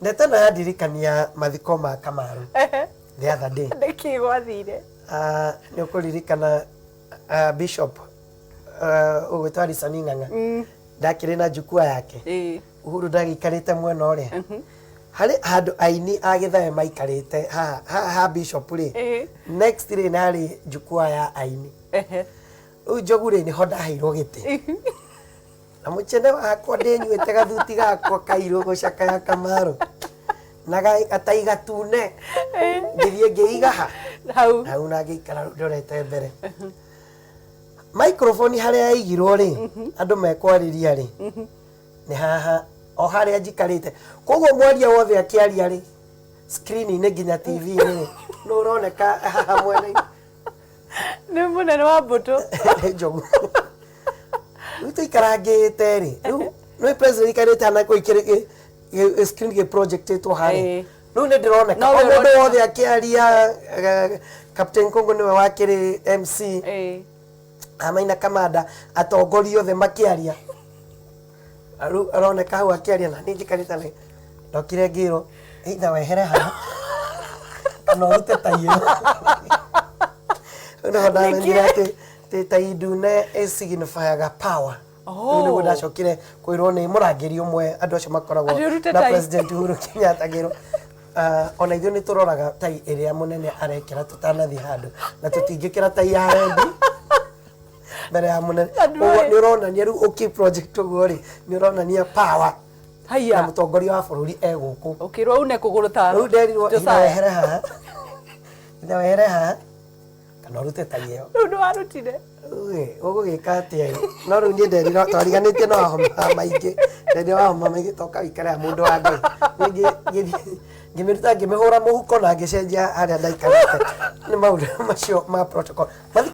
Ndeto ĩno yandirikania mathiko ma Kamaru the other day. Nĩkĩ gwathire? Ah, nĩ ũkũririkana Bishop ũgwĩtwo Harrison Ng'ang'a ndakĩrĩ na jukwaa yake. Uhuru ndagĩikarĩte mwena ũrĩa harĩ handũ aini a gĩthae maikarĩte haha haha ha Bishop rĩ. Next rĩ, nĩ harĩ jukwaa ya aini. Rĩu Njogu rĩ, nĩho ndaheirwo gĩtĩ na mũcene wakwa, ndĩnyuĩte gathuti gakwa kairũ gũcakaya Kamaru na gatai gatune, ngĩthiĩ ngĩiga ha hau. Hau na ngĩikara ndorete mbere microphone harĩa yaigirwo rĩ, andũ mekwarĩria rĩ, nĩ haha o harĩa njikarĩte. Koguo mwaria wothe akĩaria rĩ, screen-inĩ nginya TV-inĩ rĩ, nĩ ũroneka haha mwena-inĩ. Nĩ mũnene wa mbũtũ. Nĩ Njogu. Rĩu tũikarangĩte rĩ, rĩu nĩ president ikarĩte hana kũu ikĩrĩ screen gĩ projectĩtwo harĩa. Rĩu nĩ ndĩroneka No o we mũndũ ũroneka. wothe akĩaria. Captain Kongo nĩwe wakĩrĩ MC. Amaina Kamanda, atongoria othe makĩaria, rĩu aroneka hau akĩaria na niĩ njikarĩte na ndokire ngĩrwo either wehere haha kana ũrute tai ĩyo. Rĩu nĩho ndamenyire atĩ tai ndune ĩsignifyaga power. Rĩu nĩguo ndacokire kwĩrwo nĩ mũrangĩri ũmwe, andũ acio makoragwo Atĩ ũrute na tai. President Uhuru Kenyatta, ngĩrwo ona ithuĩ nĩ tũroraga tai ĩrĩa mũnene arekĩra tũtanathiĩ handũ, na tũtingĩkĩra tai ya red mbere ya mũnene. Na ndũĩ. Ũguo nĩ ũronania rĩu ũkĩ project ũguo rĩ, nĩ ũronania power na mũtongoria wa bũrũri e gũkũ. Ũkĩrwo une kũgũrũ ta Rĩu nderirwo ithe Josiah. wehere haha, ithe wehere haha kana ũrute tai ĩyo. Rĩu nĩ warutire? Rĩu ũgũgĩka atĩa ĩ? No rĩu niĩ nderirwo twariganĩtie no wahoma maingĩ, nderirwo wahoma maingĩ toka wĩikare haha mũndũ wa Ngai. Niĩ ngĩthiĩ ngĩmĩruta, ngĩmĩhũra mũhuko na ngĩcenjia harĩa ndaikarĩte. Nĩ maũndũ macio ma protocol. Mathi-